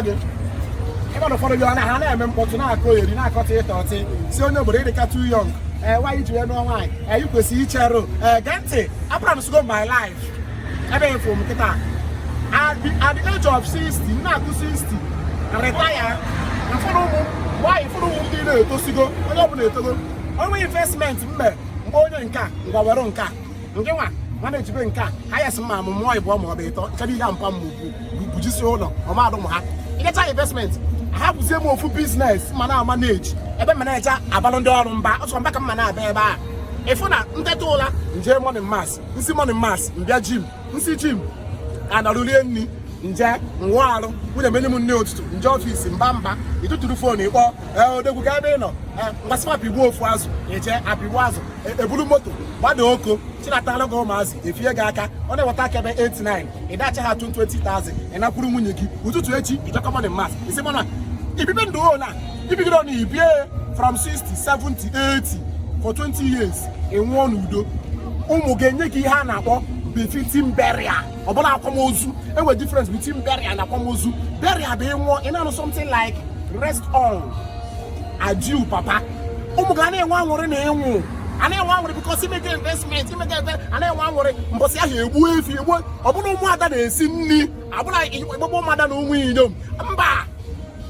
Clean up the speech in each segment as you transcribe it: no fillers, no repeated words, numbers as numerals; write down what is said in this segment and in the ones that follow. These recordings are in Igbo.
Gị ịma na ụfọdụ bịara na ha na-eme mkpọtụ, na-akọ eri, na-akọta ịta ọtị, si onye obodo ịdịka too young. Ee, nwaanyị ji wee nụọ nwaanyị, ee, ị kwesịrị icherụ. Ee, gee ntị, aplanụsigo my life. Ebe efu m kịta at the age of 60, na-akụ 60, retire. Ụfọdụ ụmụ nwaanyị, ụfọdụ ụmụ ndị na-etosigo, onye ọbụla etogo. Onwe investment mme mgbe onye nke a ngwa were nke a nke nwa nwa na-ejibe nke a ha yasị mma amụ mụọ ịbụọ ma ọ bụ ịtọ nchebe ihe mpa m bujisi ụlọ ọmadụ ụmụ ha. Inecha investment, ahapụzie m ofu business ma na-ama na-eji ebe m na-eje abalụ ndị ọrụ mba ọsọ mba ka mma na-abịa ebe a. Ịfụ na nteta ụla, nje morning mass, nsi morning mass, mbịa gym, nsi gym, analụlie nri, nje nwụọ arụ, nwunye menye m nne ụtụtụ, nje office mba mba. Ịtụtụrụ phone, ịkpọ, ee, odegwu, ga ebe ị nọ, ngwasị apigbuo ofu azụ, eje apigbuo azụ, eburu moto gbada oko chinatara gị ụmụazị, efie gị aka, ọ na-eweta aka ebe 89, ị dacha ha 20,000, ị nakwuru nwunye gị. Ụtụtụ echi, ịjekọ morning mass, isi mana ibibe ndụ na ibigide ọnụ ibie from 60, 70, 80 for 20 years, ị nwụọ n'udo. Ụmụ ga-enye gị ihe a na-akpọ befitting burial. Ọ bụla akwamozu, enwe difference between burial na akwamozu. Burial bụ ịnwụọ, ị na-anụ something like "Rest on, adieu papa." Ụmụ ga na-enwe aṅụrị na ịnwụ, a na-enwe aṅụrị because imege investment, imege ebe a na-enwe aṅụrị. Mbọsị ahụ egbuo efi, egbuo, ọ bụrụ ụmụada na-esi nri, abụla ịgbagbo ụmụada na ụmụ inyom mba.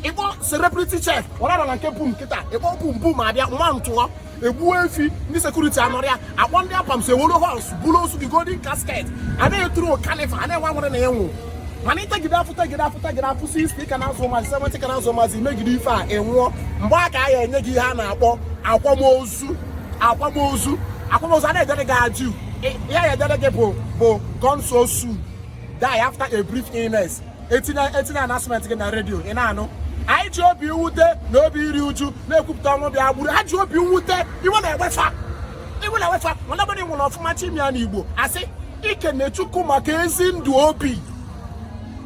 Ịkpọ celebrity chef wara nọ na nke bum nkịta, ịkpọ bum bum abịa nwa ntụọ, egbuo efi, ndị security anọrọ ya, akpọ ndị apams, ewuru horse buru ozu gị, golden casket, a na-eturu carnival, a na-enwe aṅụrị na ịnwụ. Mana ịtagide afụ, tagide afụ, tagide afụ, 60 ka na-azụ ụmụazị, 70 ka na-azụ ụmụazị, megide ife a, ịnwụọ. Mgbe a ka a ya enye gị ihe a na-akpọ akwamozu. Akwamozu, akwamozu a na-edere gị adieu, ihe ya edere gị bụ "Gone so soon, die after a brief illness." Etinye etinye announcement gị na redio, ị na-anụ, "Anyị ji obi mwute na obi iri uju na-ekwupụta ọnwụ bịa gburu." Ha ji obi mwute, iwe na-ewefa, iwe na-ewefa. Mana ọbụla nwụrụ ọfụma, chimia na Igbo asị ikene Chukwu maka ezi ndụ obi.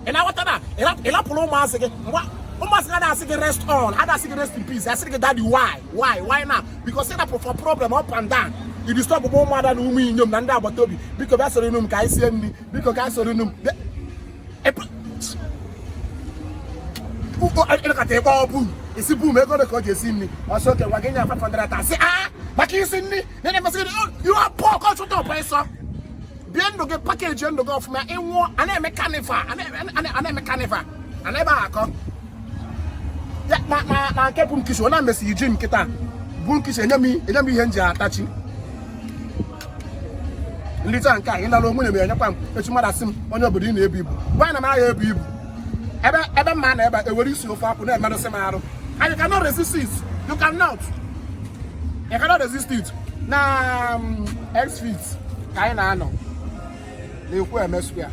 Ị na-aghọta na ị lapụrụ ụmụazị gị, mgbe ụmụazị gị na-asị gị "Rest on," ha na-asị gị "Rest in peace," asị gị "Daddy, why, why, why now?" Because ị rapụrụ for problem up and down. I disturb bụ ụmụada na ụmụ inyom na ndị agbata obi. "Biko bịa soro m ka anyị sie nri, biko ka anyị soro m." Ịnakọta ịkpọ bum, isi bum, ego ole ka ọ ji esi nri? Ọsọ oke gwa gị nye 500, asị a maka isi nri na na-emesị gị, you are poor. Ka ọ chụta ọpụ ịsọ bie ndụ gị, package ndụ gị ọfụma, ịnwụọ, a na-eme carnival, a na-eme carnival, a na-ebe a akọ ya na nke bụ nkishi. Ọ na-emesi ji nkịta bụ nkishi, enye m ihe m ji atachi nlita nke a. Ị nara onwe na enyekwa m echi. Mmadụ asị m, "Onye obodo, ị na-ebu ibu." Gwa na m agha ebu ibu ebe ebe mma na ebe ewere isi ofe akwụ na-emerụsị m arụ. And you cannot resist it. You cannot, you cannot resist it. Na X-Fit ka anyị na-anọ na-ekwu eme square.